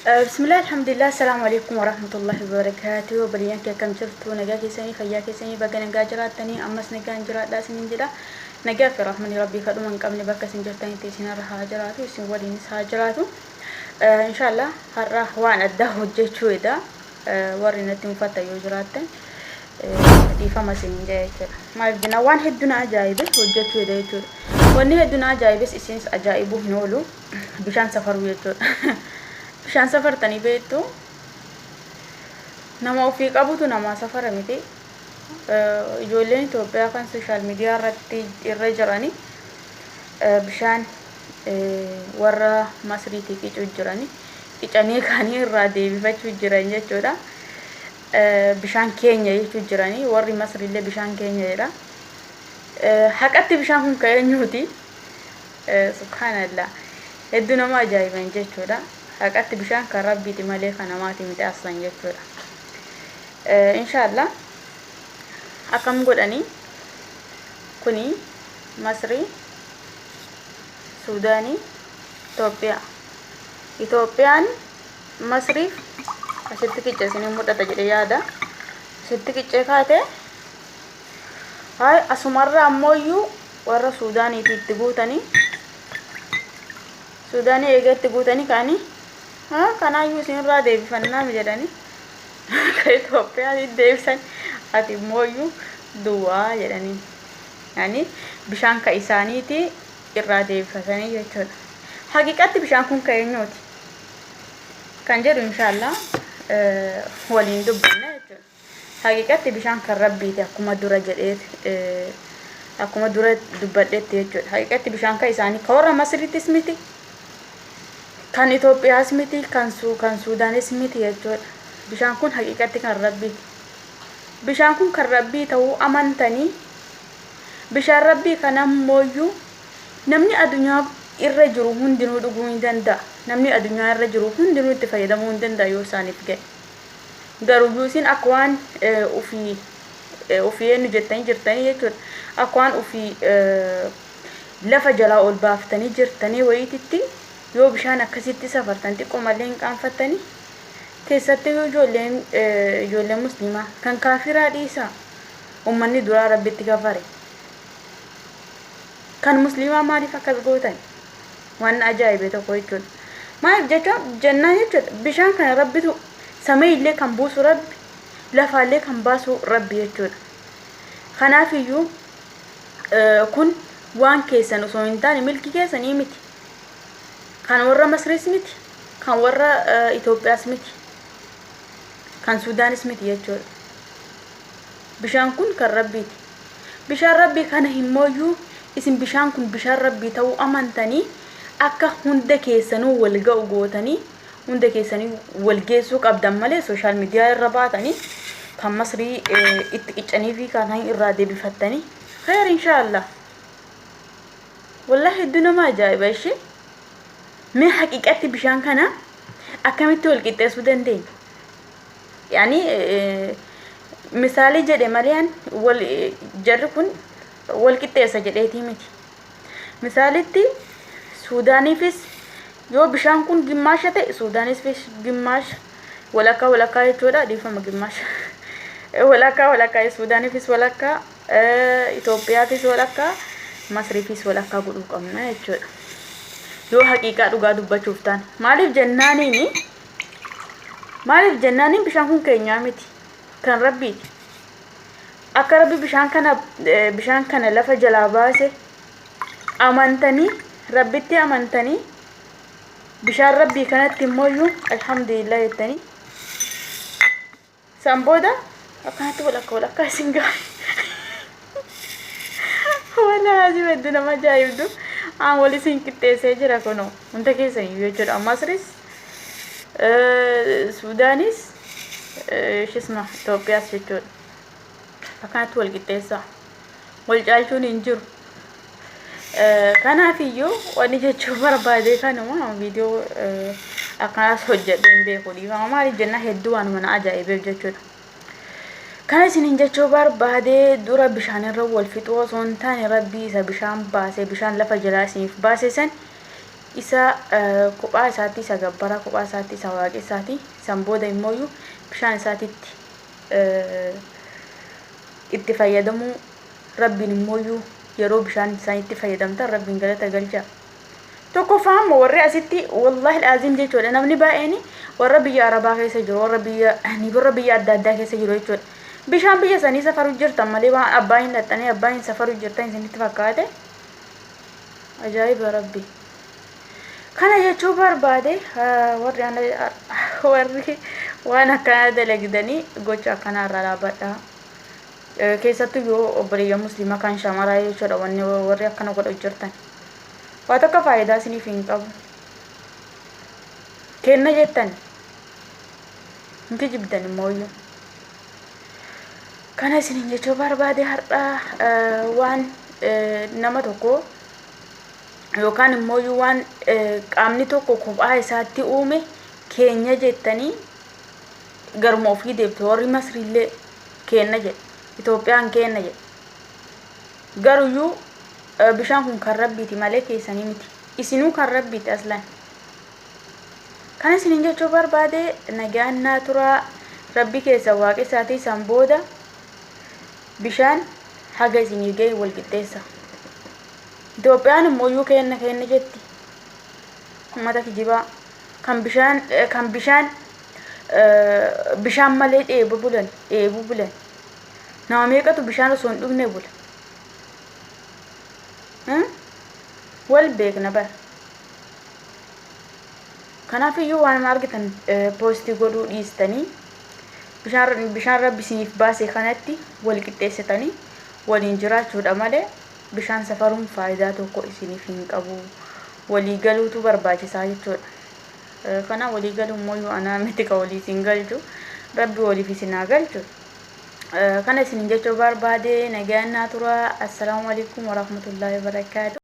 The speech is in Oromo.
Bismillah, alhamdulillah, assalamu alaikum warahmatullahi wabarakatuh. Obboleeyyan kee, akkam jirtu? Nagaa keessanii, fayyaa keessanii? Baga nagaa jiraattanii. Ammas nagaan jiraadhaa isiniin jedha. Nagaa fi rahmanni Rabbii kadhuma hin qabne bakka isin jirtanitti isinirra haa jiraatu, isin waliinis haa jiraatu. Inshallah har'a waan addaa hojjechuudha. Warri natti mufatta yoo jiraattan dhiifama isiniin jedha jechuudha. Maaliif jennaan, waan hedduu na ajaa'ibe hojjechuudha jechuudha. Wanni hedduu na ajaa'ibes isinis ajaa'ibuu hin oolu. Bishaan safaruu jechuudha. Bishaan safartanii beektu? Nama ofii qabutu namaa safara miti. Ijoolleen Itoophiyaa kan social media irratti irra jirani bishaan warra Masriitii qicuu jirani. Qicanii kaanii irraa deebifachuu jiran jechuudha. Bishaan keenya jechuu jiranii, warri Masriillee bishaan keenya jedha. Haqatti bishaan kun kan eenyuuti? Subhaanallah. Hedduu nama ajaa'iban jechuudha. Haqatti bishaan kan Rabbiiti malee kan namaati miti aslan jechuudha. Inshaallah akkam godhanii? Kuni Masrii, Suudaanii, Itoophiyaa. Itoophiyaan Masriif asitti qicce isinii mul'ata jedhee yaada. Asitti qiccee kaate. Hayi, asumarra ammoo warra Suudaaniitii itti guutanii, Suudaanii eega itti guutanii ka'anii, kanaayyuu isinirraa deebifannaa jedhanii akka Itoophiyaa deebisan. Ati immooyyuu duwwaa jedhanii, yani bishaan ka isaaniitii irraa deebifatanii jechuudha. Haqiqatti bishaan kun ka eenyuuti kan jedhu inshaallah waliin dubbanna jechuudha. Haqiqatti bishaan kan Rabbiiti, akkuma dura jedhee, akkuma dura dubbadhetti jechuudha. Haqiqatti bishaan kan isaanii, ka warra Masriitis miti, kan Itoophiyaas miti, kan Suudaanis miti jechuudha. Bishaan kun haqiqatti kan Rabbiiti. Bishaan kun kan Rabbii ta'uu amantanii, bishaan Rabbii kana ammooyyuu namni addunyaa irra jiru hundinuu dhuguu ni danda'a. Namni addunyaa irra jiru hundinuu itti fayyadamuu ni danda'a yoo isaaniif ga'e. Garuu isin akka waan ofii ofii eenyu jettanii jirtanii jechuudha. Akka waan ofii lafa jalaa ol baaftanii jirtanii wayiititti yoo bishaan akkasitti safartan xiqqoo malee hin qaanfattanii? Keessattuu ijoolleen musliimaa, kan kaafiraa dhiisaa, ummanni duraa Rabbitti kafare. Kan musliimaa maaliif akkas gootan? Waan ajaa'ibe tokko jechuudha. Maaliif jecha jennaan jechuudha, bishaan kana Rabbitu samii illee kan buusu, Rabbi lafaallee kan baasu Rabbi jechuudha. Kanaafiyyuu kun waan keessan osoo hin taane milki keessanii miti. Kan warra Masriis miti, kan warra Itoophiyaas miti, kan Suudaanis miti jechuudha. Bishaan kun kan Rabbiiti. Bishaan Rabbii kana himmooyyuu isin bishaan kun bishaan Rabbii ta'uu amantanii akka hunda keessanuu wal ga'u gootanii hunda keessanii wal geessuu qabdan malee, social media irra baatanii kan Masrii itti qiccanii fi kan irraa deebifattanii kheer inshaallah. Wallahi hedduu nama ajaa'iba ishee. Mee haqiqatti bishaan kana akkamitti wal qixxeessuu dandeenya? Yani misaalii jedhe malee wal jarri kun wal qixxeessa jedheetii miti. Misaalitti Suudaaniifis yoo bishaan kun gimmaasha ta'e, Suudaaniifis gimmaasha, walakkaa walakkaa jechuudha, dhiifama, gimmaasha. Walakkaa walakkaa, Suudaaniifis walakkaa, Itoophiyaafis walakkaa, Masriifis walakkaa godhuu qabna jechuudha. Yoo haqiiqaa dhugaa dubbachuuf taane. Maaliif jennaaniin bishaan kun keenyaa miti, kan Rabbiiti. Akka Rabbi bishaan kana lafa jalaa baase amantanii, Rabbitti amantanii, bishaan Rabbii kanatti immoo alhamdulillah jettanii, san booda akkanatti walakka walakkaa isin ga'a. Walaa hedduu nama ajaa'ibdu. Aan wal isin qixxeessee jira kunoo hunda keessaniyyuu jechuudha. Masris, Suudaanis, shisma Itoophiyaas jechuudha. Akkanatti wal qixxeessaa. Wal caalchuun hin jiru. Kanaafiyyuu wanni jechuu barbaade kanuma. Viidiyoo akkanaas hojjedhee hin beeku, dhiifama. Maaliif jenna, hedduu waanuma na ajaa'ibeef jechuudha. Kana isiniin jechuu barbaade, dura bishaanirra wal fixuu osoo hin taane, Rabbii isa bishaan baase, bishaan lafa jalaa isiniif baase san Isa kophaa isaatti isa gabbaraa, kophaa isaatti isa waaqessaati. San booda immooyyuu bishaan isaatitti itti fayyadamuu, Rabbiin immooyyuu yeroo bishaan isaanitti fayyadamtan Rabbiin galata galchaa. Tokkoffaa ammoo warri asitti, wallaahi alaaziim jechuudha, namni baay'een warra biyya Arabaa keessa jiru, warra biyya adda addaa keessa jiru jechuudha. Bishaan biyya sanii safaru jirtan malee waan abbaa hin dhaxxanii abbaa hin safaru jirtan isinitti fakkaate. Ajaa'iba Rabbi. Kana jechuu barbaade, warri waan akkanaa dalagdanii gocha akkanaa irraa dhaabbadhaa. Keessattuu yoo obboleeyyan musliimaa kan shamaraa jechuudha, wanni warri akkana godhu jirtan. Waa tokko faayidaa isiniif hin qabu. Kenna jettan hin kijibdan immooyyuu. Kana isiniin jechuu barbaade har'a. Waan nama tokko yookaan immoo waan qaamni tokko kophaa isaatti uume keenya jettanii garuma ofii deebite. Warri Masriillee kenna jedhe, Itoophiyaan kenna jedhe. Garuyyuu bishaan kun kan Rabbiiti malee keessanii miti. Isinuu kan Rabbiiti aslan. Kana isiniin jechuu barbaade. Nagaan naa turaa. Rabbi keessa waaqessaatii san booda bishaan haga isinii ga'e wal qixxeessa. Itoophiyaan immoo iyyuu kenna kenna jetti. Uummata kijibaa kan bishaan malee dheebu bulan, dheebuu bulan. Nama meeqatu bishaan osoo hin dhugne bula? Wal beekna bara. Kanaaf iyyuu waan argitan post godhuu dhiistanii bishaan Rabbi isiniif baase kanatti wal qixxeessitanii waliin jiraachuudha malee bishaan safaruun faayidaa tokko isiniif hin qabu. Walii galuutu barbaachisaa jechuudha. Kana walii galuu immoo yoo anaa miti ka walii isin galchu, Rabbi waliif isin haa galchu. Kana isinin jechuu barbaade. Nagaan naa tura. Assalaamu alaikum warahmatullaahi wabarakaatu.